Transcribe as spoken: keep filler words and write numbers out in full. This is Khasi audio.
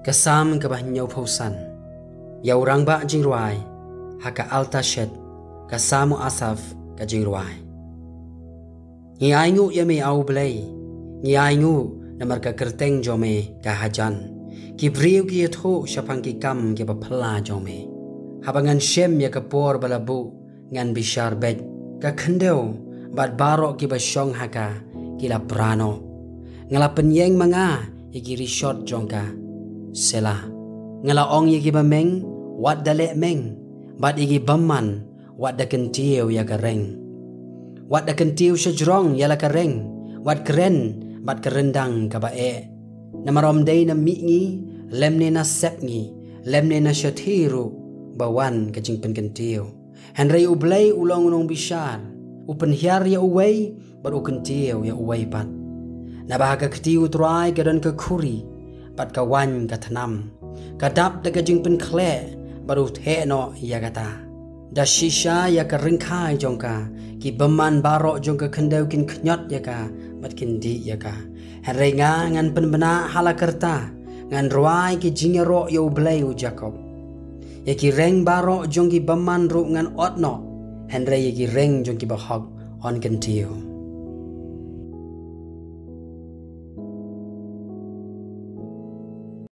Ka Salm kaba hynñiewphew san. Ïa u rangbah jingrwai ha ka altar shed. Ka Salm u Asaph ka jingrwai. Ngi ainguh ïa me, A U Blei, ngi ainguh namar ka kyrteng jong me ka hajan. Ki briew ki ïathuh shaphang ki kam kiba phylla jong me. Haba ngan shem ïa ka por ba la buh, ngan bishar beit. Ka khyndew bad baroh kiba shong ha ka ki la pra noh. Nga la pynïeng ma nga ïa ki rishot jong ka. Selah. Nga la ong ïa ki bymeng, wat da leh meng, bad ïa ki bymman, wat da kyntiew ïa ka reng. Wat da kyntiew shajrong ïa la ka reng, wat kren bad ka ryndang kaba eh. Namar ym dei na mihngi, lymne na sepngi, lymne na shathie ruh ba wan ka jingpynkyntiew. Hynrei U Blei u long u nongbishar, u pynhiar ïa uwei bad u kyntiew ïa uwei pat. Naba ha ka kti U Trai ka don ka khuri bad ka waiñ ka thnam. Ka dap da ka jingpynkhleh bad u theh noh ïa kata. Da shisha ïa ka ryngkhai jong ka, ki bymman baroh jong ka khyndew kin khñiot ïa ka bad kin dih ïa ka. Hynrei nga ngan pynbna ha la ka rta, ngan rwai ki jingïaroh ïa U Blei u Jakob. Ïa ki reng baroh jong ki bymman ruh ngan ot noh, hynrei ïa ki reng jong ki bahok yn kyntiew.